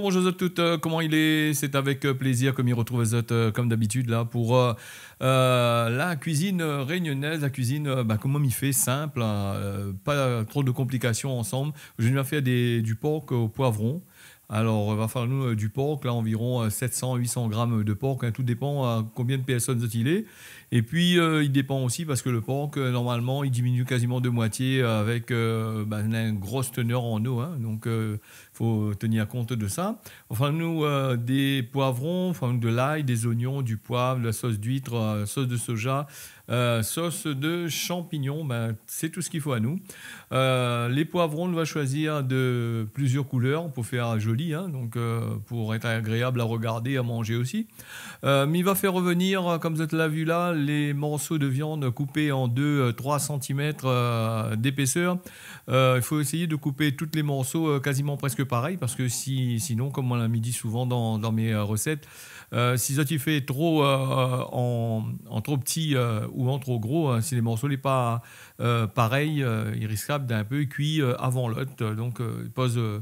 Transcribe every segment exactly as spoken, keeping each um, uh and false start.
Bonjour zot tout, euh, koman i lé ? Sé avèk, euh, plézir ke mi retrouv azot, euh, kom dabitid la, pou, euh, euh, la kuizine, euh, rényonèz, la kuizine, euh, ba, koman mi fé, sinp, euh, pa tro de konplikasion ansanm. Zordi nou va fé dé, du por o poivron. Alor, i va faloir anou, euh, du por, la, anviron, euh, sèt san, uit san gram de por, in, tout i dépan a konbien de pèrsone zot i lé. Épi, euh, i dépan osi parske le por, euh, normalman, i diminu kaziman de moitié avèk, euh, ba, in gro tenèr an o, in. Donk, euh, fo tenir kont de sa. Anfin, nou, euh, dé poivron, anfin, de lay, dé zoignon, du poiv, la sos d'uit, euh, sos de soja, euh, sos de shanpignon, bin, sé tout sak i fo anou. Euh, lé poivron, nou va shoizi de plizièr koulèr pou fé zoli, in, donk, euh, pou èt agréab a rogardé, a manzé osi. Euh, mi va fé revenir, euh, kom zot la vi la, lé morso de viann koupé an dé, euh, troi santimèt, euh, d'épésèr. Euh, i fo éséy de koup tout lé morso, euh, kaziman prèsk parèy, parske si, sinon, kom moin la mi di souvan dan, dan mé, euh, resèt, euh, si zot i fé tro, euh, an, an tro pti, euh, ou an tro gro, in, si lé morso lé pa, euh, parèy, euh, i risk d'in pé kui, euh, avan lot. Donk, euh, i poz, euh,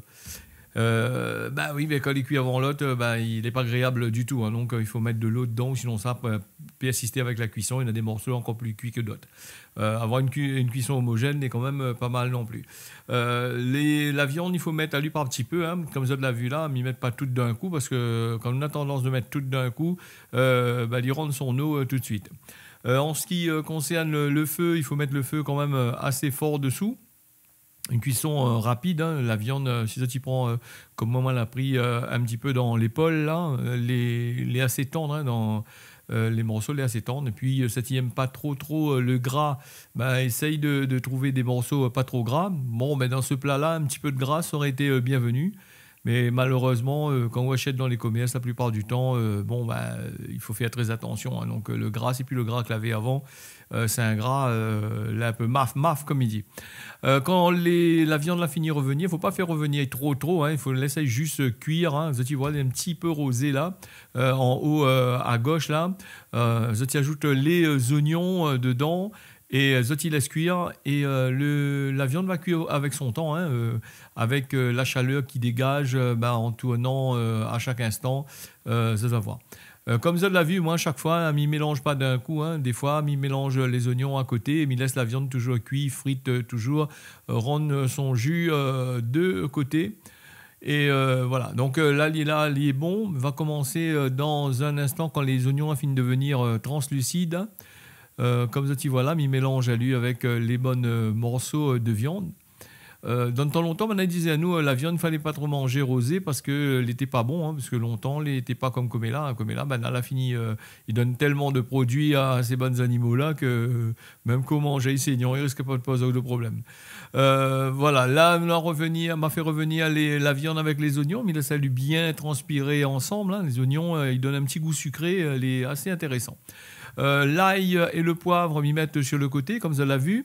Euh, ba oui, mé kan li kui avan lot, euh, ba, lé pa agréab ditou, in. Donk, euh, i fo mèt de lo dedan, sinon sa, euh, pèrsisté avèk la kuison, néna dé morso ankor pli kui ke dot. Euh, avoir in kui-, in kuison omozèn lé kan mèm, euh, pa mal non pli. Euh, lé, la viann, i fo mèt ali par pti pé, in. Kom zot la vi la, mi mèt pa tout d'in kou, parske kan nou na tandans de mèt tout d'in kou, euh, ba, li rann son o, euh, tout de suit. Euh, an sak i, euh, konsèrn le, le fé, i fo mèt le fé kan mèm, euh, asé for desou. In kuison, euh, rapid, in. La viann, euh, si zot i pran, euh, kom moin, moin la pri, euh, in pti pé dan lépol la, euh, lé, lé asé tann, in, dan, euh, lé morso lé asé tann. Épi, euh, si zot i èm pa tro, tro, euh, le gra, bin, éséy de, de trouv dé morso, euh, pa tro gra. Bon, bin, dan se pla la, in pti pé de gra sa noré été, euh, bienvenu. Mé malérèzman, euh, kan ou ashèt dan lé komèrs, la plipar du tan, euh, bon, bin, euh, i fo fé trè atansion, in. Donk, euh, le gra, sé pi le gra ke lavé avan. Euh, sé in gra, euh, la, in pé maf, maf, kom i di. Euh, kan lé, la viann la fini revenir, fo pa fé revenir tro, tro, in. I fo lès zis, euh, kuir, in. Zot i voi, lé in pti pé rozé la, euh, an o, euh, a gosh la. Euh, zot i azout lé, euh, zoignon, euh, dedan. É, euh, zot i lès kuir, é, euh, le, la viann va kuir avèk son tan, in, euh, avèk, euh, la shalèr ki dégaz, euh, ba, an tournan, euh, a shak instan, euh, zot va voir. Euh, kom zot la vi, moin, shak foi, in, mi mélanz pa d'in kou, in. Défoi, mi mélanz lé zoignon a koté, mi lès la viann touzour kui, frit, euh, touzour, euh, rann, euh, son ju, euh, de koté. É, euh, voilà. Donk, euh, la, li lé la, li lé bon. Va komansé, euh, dan in instan, kan lé zoignon va fini devenir, euh, translusid. Euh, kom zot i voi la, mi mélanz ali avèk, euh, lé bann, euh, morso, euh, de viann. Euh, dan tan lontan, banna i dizé anou, euh, la viann, falé pa tro manzé rozé parske, euh, lété pa bon, in, parske lontan, lété pa kom koméla, in. Koméla, banna la fini, euh, i donn tèlman de produi a sé bann zanimo la ke, euh, mèm kan ou manz ali saignant, i risk pa de poz de problèm. Euh, voilà, la, nou la revenir, ma fé revenir lé, la viann avèk lé zoignon, mi lès ali bien transpiré ansanm, in. Lé zoignon, euh, i donn in pti gou sikré, euh, lé asé intérésan. Euh, lay, euh, é le poiv, mi mèt su le koté, kom zot la vi.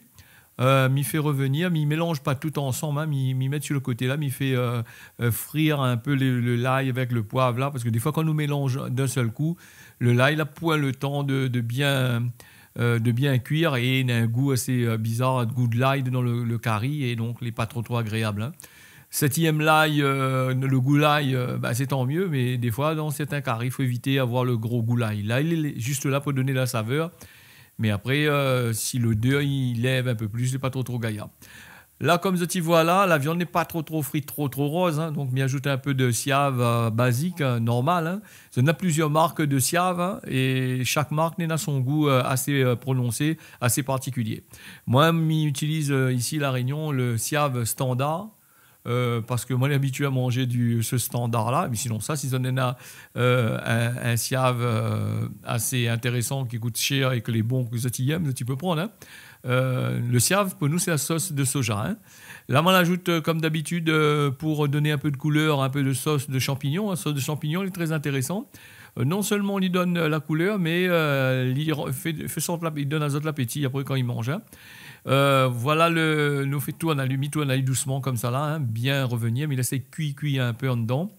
Euh, mi fé revenir, mi mélanz pa tout ansanm, in, mi, mi mèt su le koté la, mi fé, euh, euh, frir in pé le, le lay avèk le poiv la, parske défoi, kan nou mélanz d'in sèl kou, le lay la poin le tan de, de bien, euh, de bien kuir é néna in gou asé, euh, bizar, gou de lay dan le, le kari, é donk, lé pa tro, tro agréab, in. Si zot i èm lay, euh, le gou lay, euh, ba, sé tan mié, mé défoi, dan sèrtin kari, i fo évité avoir le gro gou lay. Lay lé, lé zis la pou done la savèr. Mé apré, euh, si lodèr i lèv in pé plis, lé pa tro, tro gayar. La, kom zot i voi la, la viann lé pa tro, tro frit, tro, tro roz, in. Donk, mi azout in pé de siav, euh, bazik, in, normal, in. Néna plizièr mark de siav, in, é shak mark néna son gou, euh, asé, euh, prononsé, asé partikilié. Moin, mi itiliz, euh, isi La Rényon, le siav standar, euh, parske moin lé abitié a manzé du, se standar la. Mé sinon sa, si zot néna, euh, in, in siav, euh, asé intérésan, ki kout shèr é ke lé bon, ke zot i èm, zot i pé prann, in. Euh, le siav, pou nou, sé la sos de soja, in. La, moin la azout, euh, kom dabitid, euh, pou done in pé de koulèr, in pé de sos de shanpignon, in. Sos de shanpignon, lé trè intérésan. Euh, non sèlman li donn, euh, la koulèr, mé, euh, li ran-, fé, fé sort la, li donn azot lapéti apré kan i manz, in. Euh, voilà le, nou fé tourn ali, mi tourn ali dousman komsa la, in, bien revenir, mi lès kui, kui in pé andan,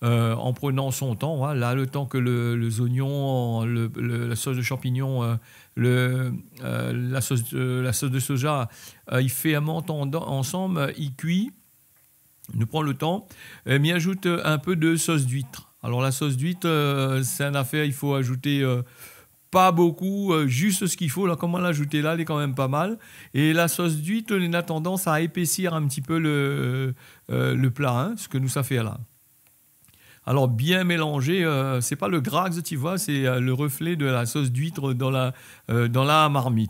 euh, an prenan son tan, in. La, le tan ke le, le zoignon, le, le, la sos de shanpignon, euh, le, euh, la sos de, la sos de soja, euh, i fèrmant andan, ansanm, euh, i kui. Nou pran le tan. É mi azout, euh, in pé de sos d'uit. Alor, la sos d'uit, euh, sé in afèr, i fo azouté, euh, pa bokou, euh, zis sak i fo. La, koman la azouté la, lé kan mèm pa mal. É la sos d'uit, néna tandans a épésir in ti pé le, euh, le pla, in, sak nou sa fé la. Alor, bien mélanzé, euh, sé pa le gra ke zot i voi, sé, euh, le reflé de la sos d'uit dan la, euh, dan la marmit.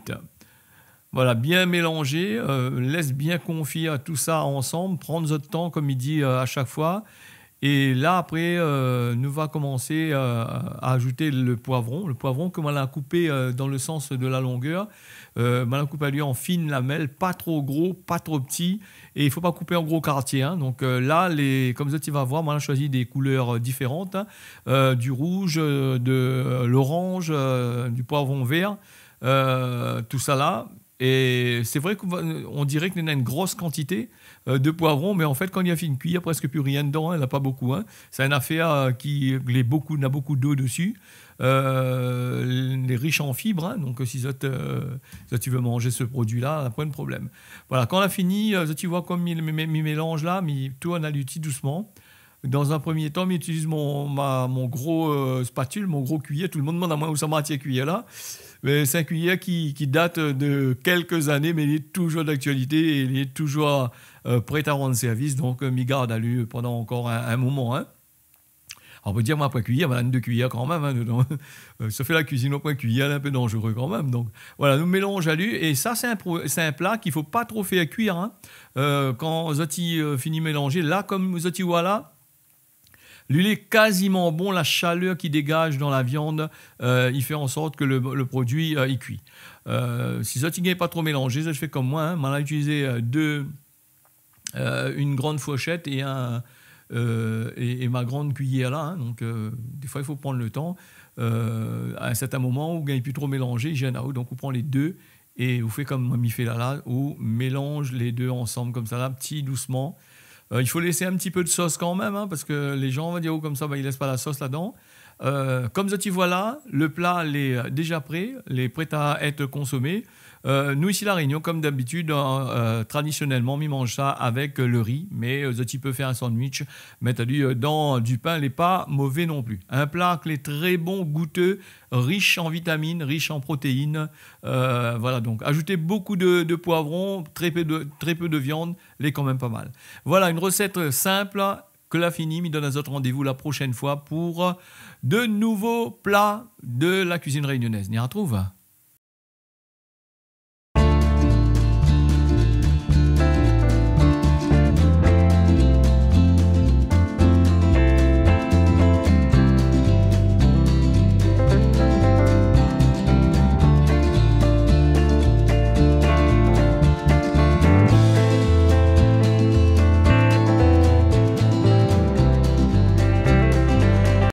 Voilà, bien mélanzé, euh, lès bien konfié tousa ansanm, pran zot tan, kom i di, euh, a shak foi. É la, apré, euh, nou va komansé, euh, a azout le poivron. Le poivron ke moin la koupé, euh, dan le sans de la longèr. Euh, moin la koup ali an fine lamèl, pa tro gro, pa tro pti. É i fo pa koupé an gro kartié, in. Donk, euh, la, lé, kom zot i va voir, moin la shoizi dé koulèr, euh, diféran, in. Euh, du rouz, euh, de, euh, l'oranz, euh, du poivron vèr, euh, tousala. É sé vré k'on diré ke néna in gro kantité, euh, de poivron, mé an fèt, kan li la fine kui, na prèsk pi rien dedan, in, na pa bokou, in. Sé in afèr, euh, ki, lé bokou, na bokou d'lo dési. Euh, lé rish an fib, in, donk si zot, euh, zot i vé manz se produi la, na poin de problèm. Voilà, kan la fini, euh, zot i voi kom mi, mi, mi mélanz la, mi tourn ali ti dousman. Dan in promié tan, mi itiliz mon, ma, mon gro, euh, spatil, mon gro kuiyèr. Tout le moun i demann amoin ousa ma tir kuiyèr la. Mé sé in kuiyèr ki, ki dat de kèk zané, mé li lé touzour d'aktualité é li lé touzour, euh, pré a rann sèrvis. Donk, euh, mi gard ali pandan ankor in, in moman, in. Alor, ou pé dir, moin, poin kuiyèr, mé la, dé kuiyèr kan mèm, in, dedan. Euh, sa fé la kuizine, poin kuiyèr, lé in pé danzéré kan mèm. Donk, voilà, nou mélanz ali. É sa, sé in pro-, sé in pla k'i fo pa tro fé kuir, in. Euh, kan zot i, euh, fini mélanzé, la, kom zot i voi la, li lé kaziman bon, la shalèr ki dégaz dan la viann, euh, i fé an sort ke le, le produi, euh, i kui. Euh, si zot i gingn pa tro mélanzé, zot i fé kom moin, in. Moin la itilizé, euh, dé euh, in gran fourshèt é in, euh, é, é ma gran kuiyèr la, in. Donk, euh, défoi, i fo pran le tan. Euh, a in sèrtin moman, ou gingn pi tro mélanzé, i zèn aou. Donk, ou pran lé dé é ou fé kom moin mi fé la, la, ou mélanz lé dé ansanm konmsa la, ti dousman. Euh, i fo lès in ti pé de sos kan mèm, in, parske lé zan va dir, « Oh, konmsa, ba, i lès pa la sos ladan. » Euh, kom zot i voi la, le pla lé, euh, déza pré, lé pré a èt konsomé. Euh, nou, isi La Rényon, kom dabitid, euh, euh, tradisionèlman, mi manz sa avèk, euh, le ri, mé, euh, zot i pé fé in sandwich, mèt ali, euh, dan du pin, lé pa mové non pli. In pla ke lé tré bon, gouté, rish an vitamine, rish an protéine. Euh, voilà, donk, azout bokou de, de poivron, tré pé de, tré pé de viann, lé kan mèm pa mal. Voilà, in rosèt, euh, sinp, ke la fini, mi donn azot randévou la proshèn foi pou de nouvo pla de la kuizine rényonèz. Ni artrouv.